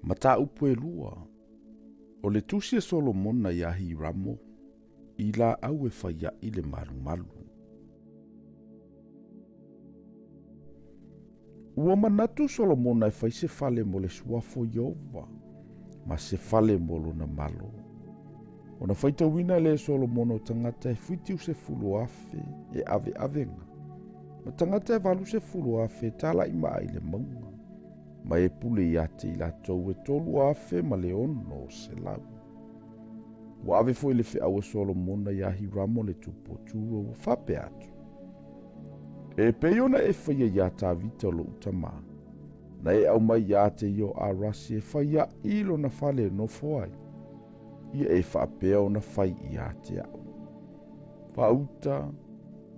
Mataupu e lua, o le tusi a Solomona iā Hiramo i laau e faiaʻi le malumalu. Ua manatu Solomona e fai se fale mo le suafa o Ieova, ma se fale mo lona malo. Ona faitauina lea e Solomona o tagata e 70,000 e aveavega, ma tagata e 80,000 e talaimaa i le mauga, ma e pule ia te i latou e 3,600. Ua ave foi le feau a Solomona iā Hiramo le tupu o Turo, ua faapea atu, E pei ona e faia iā Tavita lou tamā, na e aumai ia te ia o Arasi e fai aʻi lona fale e nofo ai, ia e faapea ona fai ia te aʻu. Faauta,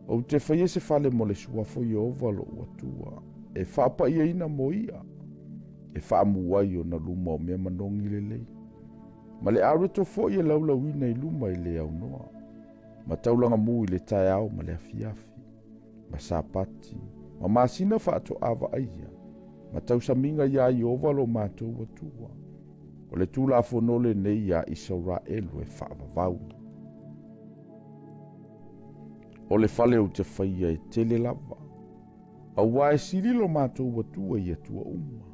ou te faia se fale mo le suafa o Ieova loʻu Atua, e faapaiaina mo ia, e faamu ai ona luma o mea manogi lelei, ma le areto foi e laulauina i luma i le aunoa, ma taulaga mu i le taeao ma le afiafi, ma Sapati, ma masina faatoa vaaia, ma tausamiga iā Ieova lo matou Atua. O le Tulafono lenei iā Isaraelu e faavavau. O le fale ou te faia e tele lava, auā e sili lo matou Atua i atua uma.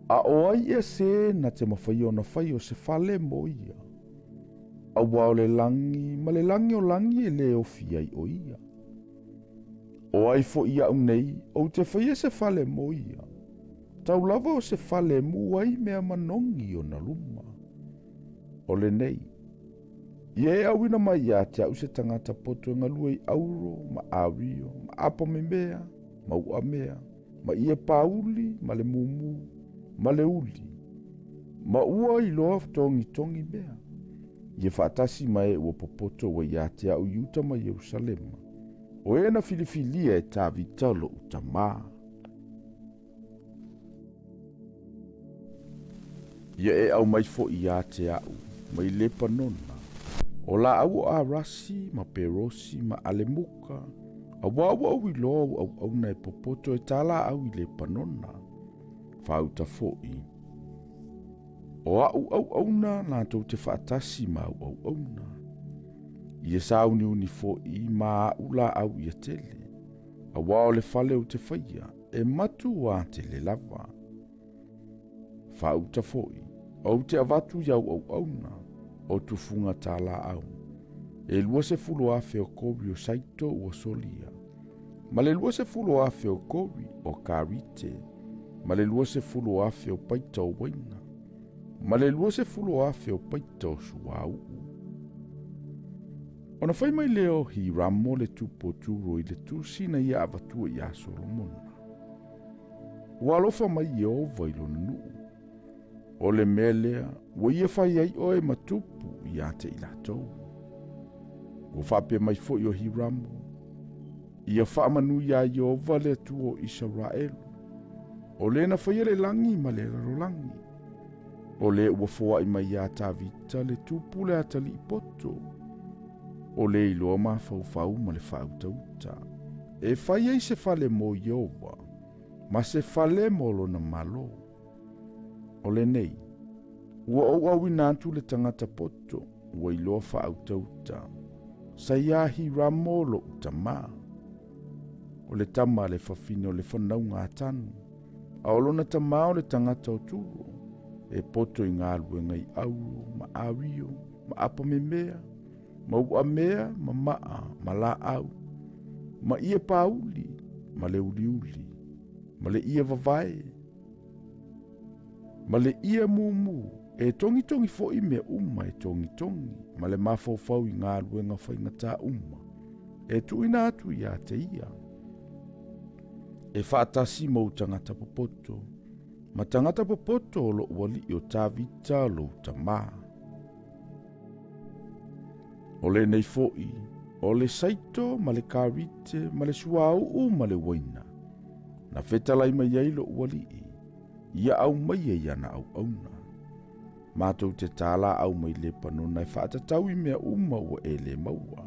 A o ai ea se na te mafaia ona fai o se fale mo ia? Auā o le lagi ma le lagi o lagi e lē ofi ai o ia. O ai foi iaʻu nei ou te faia se fale mo ia, tau lava o se fale e mū ai mea manogi ona luma. O lenei, ia e auina mai ia te aʻu se tagata poto e galue i auro ma ario ma apamemea ma uamea ma ie pāuli ma le mumu ma le uli, ma ua iloa togitogi mea, ia faatasi ma e ua popoto ua ia te aʻu i uta ma Ierusalema, o e na filifilia e Tavita loʻu tamā. Ia e aumai foi ia te aʻu mai Lepanona, o laau o Arasi ma Perosi ma Alemuka, auā ua ou iloa ou auauna e popoto e tā laau i Lepanona. Faauta foi, o aʻu auauna latou te faatasi ma au auauna. Ia sauniuni foi ma aʻu laau ia tele, auā o le fale ou te faia e matuā tele lava. Faauta foi, ou te avatu i au auauna o tufuga tālaau, e 20,000 o kori o saito ua solia, ma le 20,000 o kori o karite, ma le 20,000 o paita o waina, ma le 20,000 o paita o suauu. Ona fai mai lea o Hiramo le tupu o Turo i le tusi na ia avatua iā Solomona. Ua alofa mai Ieova i lona nuu. O le mea lea, ua ia fai ai oe ma tupu ia te i latou. Ua faapea mai foi o Hiramo, Ia faamanu iā Ieova le Atua o Isaraelu, o le na faia le lagi ma le lalolagi, o le ua foai mai iā Tavita le tupu le atalii poto, o le iloa mafaufau ma le faautauta, e fai ai se fale mo Ieova, ma se fale mo lona malo. O lenei, ua ou auina atu le tagata poto ua iloa faautauta, sa iā Hiramo loʻu tamā, o le tama a le fafine o le fanauga a Tanu, a o lona tamā o le tagata o Turo, e poto i galuega i auro ma ario ma apamemea, ma uamea ma maa ma laau, ma ie pāuli ma le uliuli, ma le ie vavae, ma le ie mumu, e togitogi foi mea uma e togitogi, ma le mafaufau i galuega faigata uma, e tuuina atu ia te ia. E faatasi ma ou tagata popoto, ma tagata popoto o loʻu alii o Tavita lou tamā. O lenei foi, o le saito ma le karite ma le suauu ma le uaina, na fetalai mai ai loʻu alii, ia aumaia i ana auauna. Matou te tā laau mai Lepanona e faatatau i mea uma ua e le maua.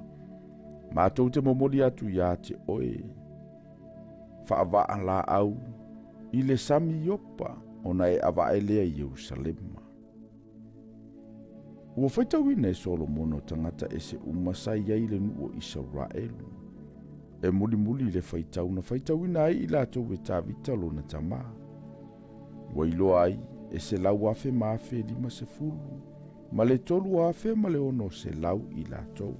Matou te momoli atu iā te oe faavaa laau i le sami Iopa. ona e ava'e lea i Ierusalema. Ua faitauina e Solomona o tagata ese uma sa i ai i le nuu o Isaraelu, e mulimuli i le faitau na faitauina ai i latou e Tavita lona tamā. Ua iloa ai e 100,000 ma 1,050 ma le 3,600 i latou.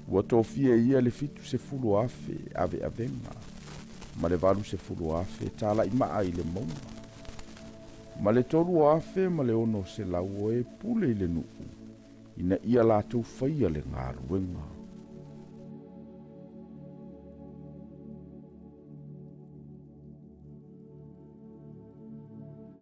Ua tofia e ia le 70,000 aveavega ma le 80,000 talaimaa i le mauga, ma le 3,600 o e pule i le nuu, ina ia latou faia le galuega.